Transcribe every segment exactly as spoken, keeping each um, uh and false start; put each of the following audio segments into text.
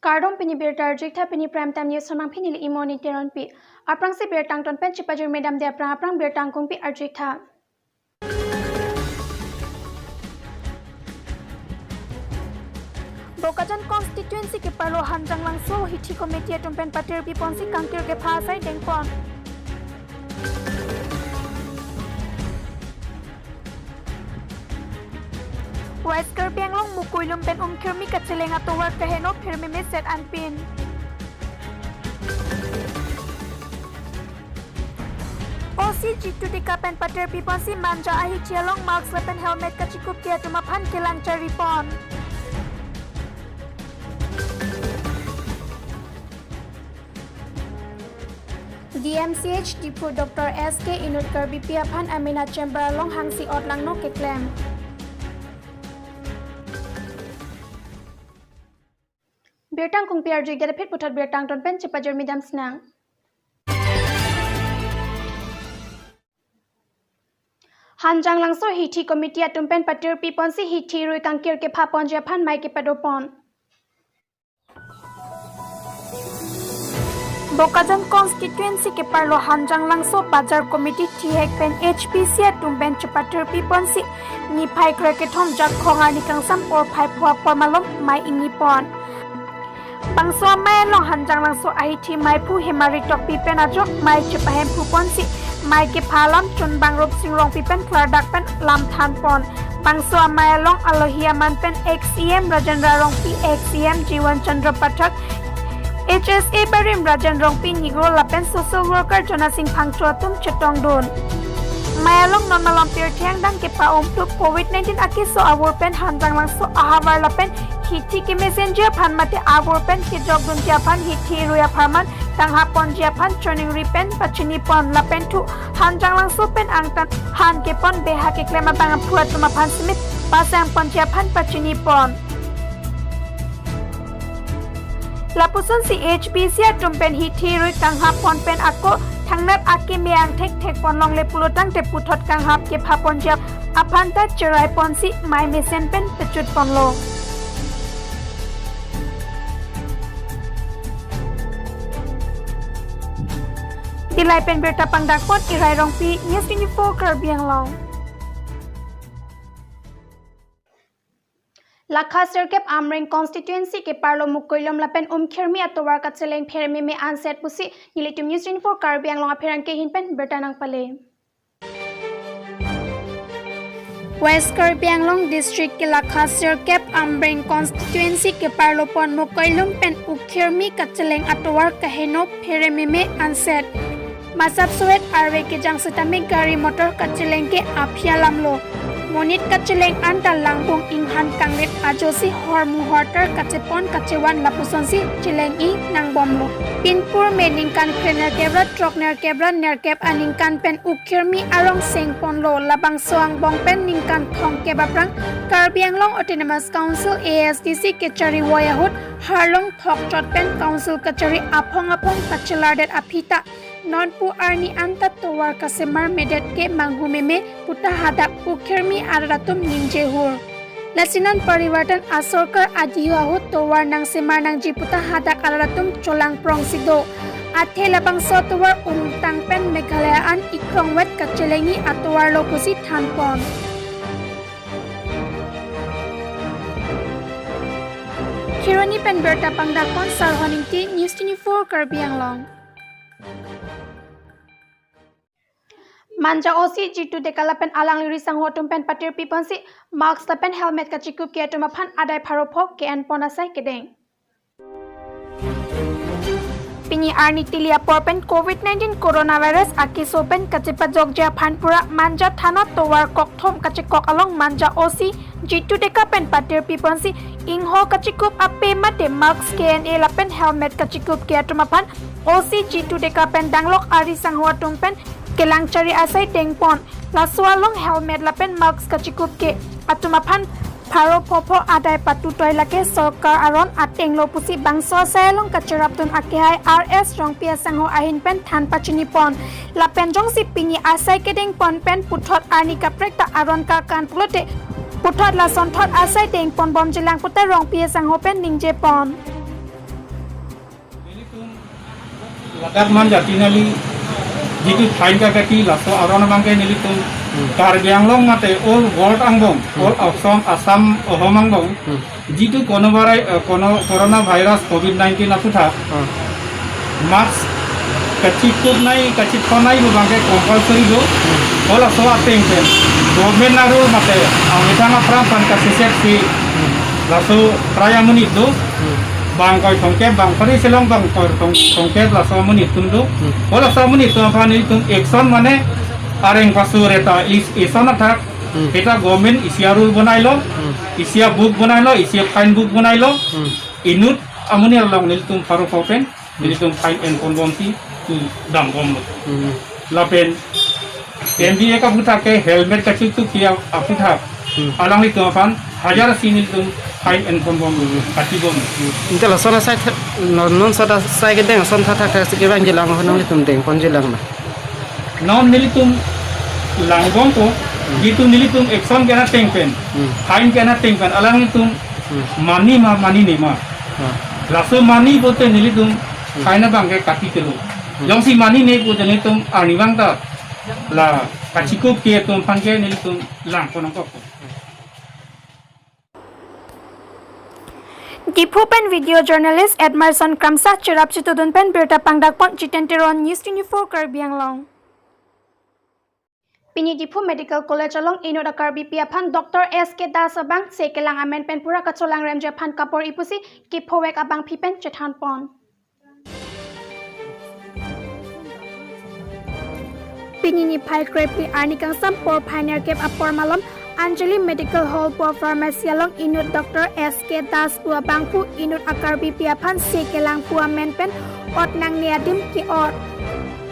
Kardom, pini birta arjutha, pini Prime Time News samang pini le imoni Teronpi. Aphrangsi birta angton pen chepajirmi damde aphrang aphrang birta angkungpi arjutha. Bokajan constituency keparlo Hanjanglangso Hithi Committee atum pen patirpi ponsi kangkir kepha asai dengpon. West Karbi Anglong Mukuilum pen umkhirmi kacheleng atovar kaheno phirmeme set anpin. O C Jitu Deka pen patirpi ponsi Manja ahithi along mask lapen helmet kachikupke atum aphan kelang charipon. D M C H Diphu Doctor S K Inut Karbipi aphan amena chamber along hangsi otlangno keklem. Birta angkungpi arjutha, phit puthot birta angton pen chepajirmi dam sinang. Hanjanglangso Hithi Committee atum pen patirpi ponsi hithi rui kangkir kepha ponji aphan mei kepadopon. Bokajan constituency keparlo Hanjanglangso Bajar Committee thihek pen H P C atum pen chepatirpi ponsi niphai krekethom Jakhong arni kangsam porphai pho apor malom mei ingnipon. Bangso amei along Hanjanglangso ahithi meiphu Hemari Tokbi pen ajok mei chepahemphu ponsi mei kepha alam chunbang Rupsing Rongpi pen klardak pen lam thanpon. Bangso amei along alohi aman pen ex E M Rajendra Rongpi, ex E M Jiwan Chandra Pathak, H S A barim Rajan Rongpi Negro lapen social worker Jonasing Phangcho atum chetongdun. Mei along non malom pirthe angdeng kepa-umtup covid nineteen akeso avur pen Hanjanglangso ahavar lapen hithi kemesenji aphan mate avur pen kejokdunji aphan hithi rui apharman kanghaponji aphan choningri pen pachinipon lapen thu Hanjanglangso pen angtan han kepon beha keklem abang aphu atum aphan simit pasangponji aphan pachinipon. Lapusonsi H P C atum pen hithi rui kanghapon pen ako thangnat akeme angthek thekpon longle pulotangte puthot kanghap kephaponji aphan ta cheraiponsi mei mesen pen pechutponlo. Dillai pen birta pangdakpon Irai Rongpi, News twenty-four Karbi Anglong. Lakha sirkep Amreng constituency keparlo Mukuilum lapen umkhirmi atovar kacheleng phirmeme anset pusi nelitum News twenty-four Karbi Anglong apherangke ahin pen birta nangpale. West Karbi Anglong District ke Lakha sirkep Amreng constituency keparlopon Mukuilum pen umkhirmi kacheleng atovar kaheno phirmeme anset. Masap suet arve kejang setame gari motor kacheleng ke aphi alamlo. Monit kacheleng anta langbung inghan kangrit ajosi hormu hortar kachepon kachevan lapusonsi cheleng-i nangbomlo. Pinpur me ningkan krenerkep ra troknerkep ra nerkep aningkan pen umkhirmi arong sengponlo, labangso angbong pen ningkan thomkep aphrang Karbi Anglong Autonomous Council A S D C kechari voi ahut harlong thokchot pen council kachari aphong aphong pachelardet aphi ta nonpu arni anta tovar kasemar medet ke manghumeme puta hadak umkhirmi arat atum ningjehur. Lasi non parivartan asorkar adihu ahut tovar nangsemar nangji puta hadak arat atum cholangprongsi do. Athe labangso tovar umtang pen Meghalaya an ikrongvet kacheleng-i atovarlo pusi thanpon. Kheroni pen birta pangdakpon Sarhon Ingti, News twenty-four Karbi Anglong. Manja O C Jitu Deka lapen alangli risangho atum pen patirpiponsi mask lapen helmet kachikupke atum aphan adai pharo pho ke-enpon asai kedeng. Pini arni tili apor pen covid nineteen coronavirus akeso pen kachepajokji aphan pura Manja thana tovar kokthom kachekok along Manja O C Jitu Deka pen patirpiponsi ingho kachikup ape mate mask ke-en-e lapen helmet kachikupke atum aphan O C Jitu Deka pen danglok arisangho atum pen kelang chari asai dengpon. Laso along helmet lapen mask kachikupke atum aphan pharo pho pho adai patutoi, lake sorkar aron atenglo pusi bangso asai along kacherapdun akehai R S Rongpi asangho ahin pen than pachinipon. Lapen jongsi pini asai kedengpon pen puthot arni kaprek ta aron karkan pulote puthot lasonthot asai dengponbomjilang puta Rongpi asangho pen ningjepon. Ladak man jati neli jitu fine kakati laso aron abangke nelitum Karbi Anglong mate all world angbong, all Assam, Assam ahom angbong. Jitu kono barai, eh, kono corona virus covid nineteen aphuthak mask kachikupnei, kachithonei pu abangke compulsory do. Halaso ateng pen government arul mate amethang aphrang pen kasisek si laso prai amonit do. Bang koi thomkep, bang pari selong bang koi thom-, thomkep laso amonit atum do. Halaso amonit atum aphan nelitum action mane areng pasu reta is ison athak. Heta government isi arul bonailo, isi abook bonailo, isi fine book bonailo. Inut amonit along nelitum pharo kopen, nelitum fine enpon bomsi tu dambomlo. Lapen M B A aphuthak ke helmet kachiktup ke aphuthak alanglitum aphan hajar si nelitum fine enpon bomlo, katibom. Inte lason asai the-, non, non sot asai kedeng ason thakthak si kevang jilang ho nanglitum dengpon jilang ma? Non nelitum langbompo, jitu nelitum action ke-en ateng pen, fine ke-en ateng pen alanglitum mani ma manine ma. Laso mani pote nelitum fine abangke katitelo. Jongsi manine pote nelitum arnivang ta la kachikup ke atum aphan ke nelitum langpon nangkokpo. Diphu pen video journalist Edmerson Kramsa cherap chitudun pen birta pangdakpon. Jiten Teron, News twenty-four Karbi Anglong. Pini Diphu Medical College along inut a-Karbipi aphan Doctor S K Das abang se kelang amen pen pura kacholangremji aphan kabor-i pusi kephovek abangpi pen chethanpon. Pini niphai krephli arni kangsam porphai nerkep apor malom Anjali Medical Hall pu a-pharmacy along inut Doctor S K Das pu abangphu inut a-Karbipi aphan se kelang pu amen pen ot nangne adim ke-ot.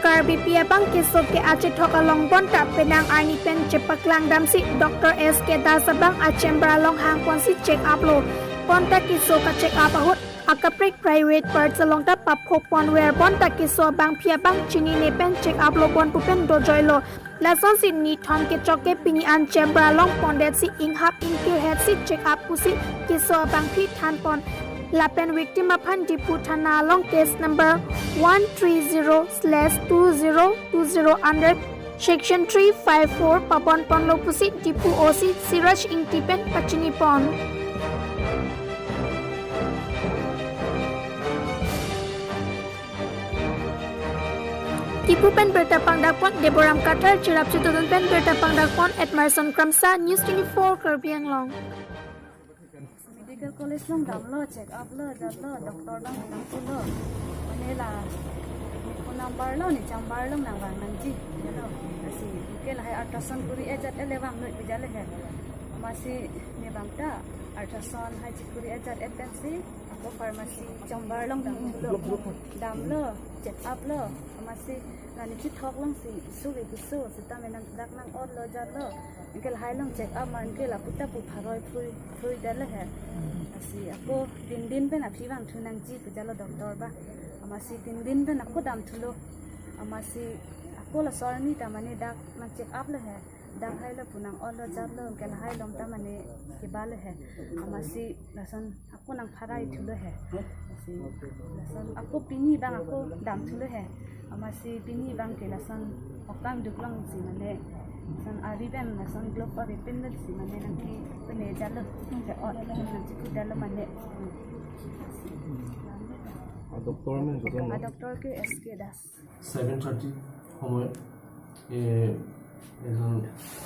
Karbipi abang keso ke achethok along bonta penang arni pen chepaklang damsi Doctor S K Das abang a-chamber along hangponsi check up lo. Bonta keso ka-check up ahut akaprek private parts along ta paphopon ver bonta keso abangpi abang chinine pen check up lo bon pu pen dojoilo. Lasonsi nithom kechok ke pini an chamber along pondetsi inghap ingkirhetsi check up pusi keso abangpi thanpon. Lapen victim aphan Diphu thana along case number one three zero slash two zero two zero under Section three five four pabonponlo pusi Diphu O C Siraj Ingti pen pachinipon. Diphu pen birta pangdakpon Deboram Kathar, cherap chitudun pen birta pangdakpon Edmerson Kramsa, News twenty-four Karbi Anglong. Medical College along damlo, check up lo, jatlo, doctor along nangpulo. Mane la, ne phone number lo, ne chamber along nangvang nangji, jatlo. Lasi, ke lahai ultrasound kuri-e jat ele vang noi pu jat le he. Amatsi ne bang ta ultrasound hai chikuri-e jat et pensi, ako pharmacy chamber along damlo. Damlo, check up lo, amatsi la ne chethok alongsi, isu ve kisu, seta me nang dak nang-otlo jatlo. Anke lahai along check up ma anke lapu ta pu pharoi phrui phrui detlo he. Lasi ako tin din pen aphi vangthu nangji pu jatlo doctor abang. Amatsi tin din pen ako damthulo. Amatsi ako laso arni ta mane dak nang check up lo he. Dak hai lapu nang-otlo jatlo anke lahai along ta mane kebalo he. Amatsi lason ako nangpharai thulo he. Lasi lason ako pini bang ako damthulo he. Amatsi pini bang ke lason okang duk alongsi mane, lason ari pen lason glove ari pen si mane nangkepene jatlo. Ke-ot nangchikut jatlo mane. A doctor amen koson? A doctor ke S K Das. Seven thirty সময়ত, এ, এজন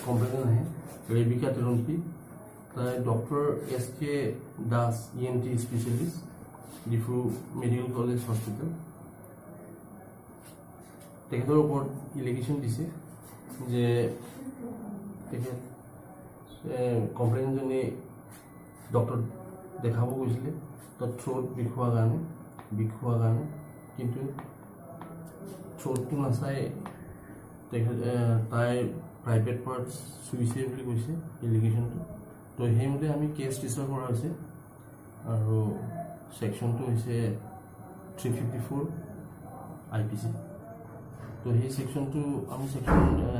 কমপ্লেইন আহে, ৰেবিকা তেৰণপী। তাই doctor S K Das, E N T specialist, Diphu medical college hospital. তেখেতৰ ওপৰত এলিগেশ্যন দিছে যে তেখেত, এ, কমপ্লেইনজনে ডক্টৰ দেখাব গৈছিলে, তাত থ্ৰোট বিষ হোৱাৰ কাৰণে, বিষ হোৱাৰ কাৰণে, কিন্তু থ্ৰোটটো নাচাই তেখেত, এ, তাই প্ৰাইভেট পাৰ্টছ চুইছে বুলি কৈছে এলিগেশ্যনটো। তো সেইমতে আমি কেছ ৰেজিষ্টাৰ কৰা হৈছে আৰু ছেকশ্যনটো হৈছে three fifty four I P C. তো সেই ছেকশ্যনটো আমি ছেকশ্যন, এ,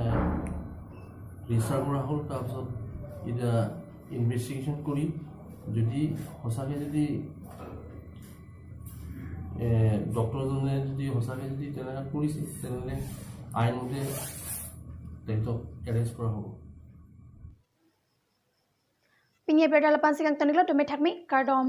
ৰেজিষ্টাৰ কৰা হ'ল। তাৰপিছত এতিয়া ইনভেষ্টিগেশ্যন কৰি যদি সঁচাকৈ যদি এ, ডক্টৰজনে যদি সঁচাকৈ যদি তেনেকুৱা কৰিছে, তেনেহ'লে আইনমতে তেখেতক এৰেষ্ট কৰা হ'ব। Pini abirta lapu-an si kangton-iklo, tumi thakmi, kardom.